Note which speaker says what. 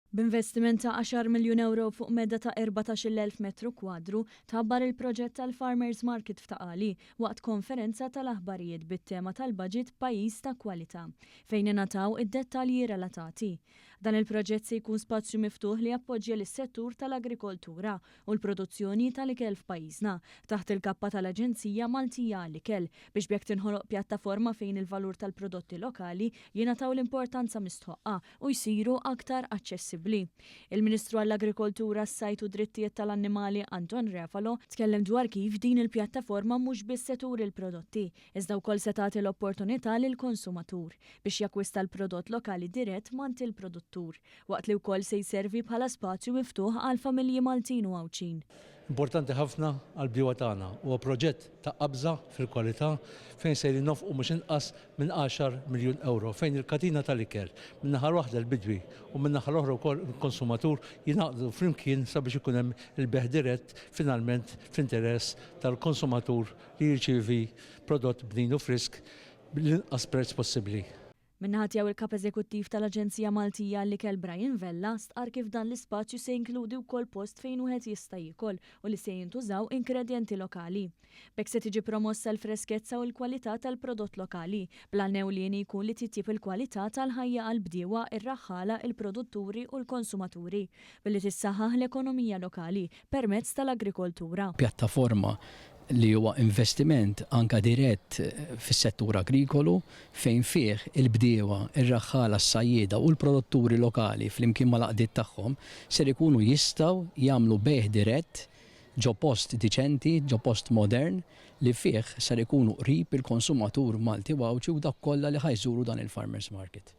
Speaker 1: B'investiment ta' għaxar miljun ewro fuq medda ta' 14,000 metru kwadru, tħabbar il-proġett tal-Farmers Market f'Ta' Qali waqt konferenza tal-aħbarijiet bit-tema tal-Baġit Pajjiż ta' Kwalità, fejn ingħataw id-dettalji relatati. Dan il-proġett se jkun spazju miftuħ li jappoġġja lis-settur tal-agrikoltura u l-produzzjoni tal-ikel f'pajjiżna, taħt il-kappa tal-Aġenzija Maltija għall-Ikel, biex b'hekk tinħoloq pjattaforma fejn il-valur tal-prodotti lokali jingħataw l-importanza mistħoqqa u jsiru aktar aċċessibbli. Il-Ministru għall-Agrikoltura, s-Sajd u d-Drittijiet tal-Annimali Anton Refalo tkellem dwar kif din il-pjattaforma mhux biss se turi l-prodotti, iżda wkoll se tagħti l-opportunità lill-konsumatur biex jakkwista l-prodott lokali dirett m'għand il-produttur, waqt li wkoll se jservi bħala spazju miftuħ għall-familji Maltin u Għawdxin.
Speaker 2: Importanti ħafna għall-bdiewa tagħna. Huwa proġett ta' qabża fil-kwalità fejn sejrin nonfqu mhux inqas minn għaxar miljun ewro fejn il-katina tal-ikel, minn naħa waħda l-bidwi u min-naħa l-oħra wkoll il-konsumatur jingħaqdu flimkien sabiex ikun hemm il-bejgħ dirett finalment fl-interess tal-konsumatur li jirċievi prodott bnin u frisk bl-inqas prezz possibbli.
Speaker 1: Min-naħa tiegħu il-Kap Eżekuttiv tal-Aġenzija Maltija għall-Ikel Brian Vella stqarr kif dan l-ispazju se jinkludi wkoll post fejn wieħed jista' jiekol u li se jintużaw ingredjenti lokali. B'hekk se tiġi promossa l-freskezza u l-kwalità tal-prodott lokali, bl-għan ewlieni jkun li titjieb il-kwalità tal-ħajja għall-bdiewa, ir-raħħala, il-produtturi u l-konsumaturi, billi tissaħħaħ l-ekonomija lokali permezz tal-agrikoltura.
Speaker 3: Pjattaforma li huwa investiment anke dirett fis-settur agrikolu fejn fih il-bdiewa, ir-raħħala, s-sajjieda u l-produtturi lokali flimkien mal-għaqdiet tagħhom ser ikunu jistgħu jagħmlu bejgħ dirett ġo post diċenti, ġo post modern li fih ser ikunu qrib il-konsumatur Malti u Għawdxi u dawk kollha li ħa jżuru dan il-Farmers Market.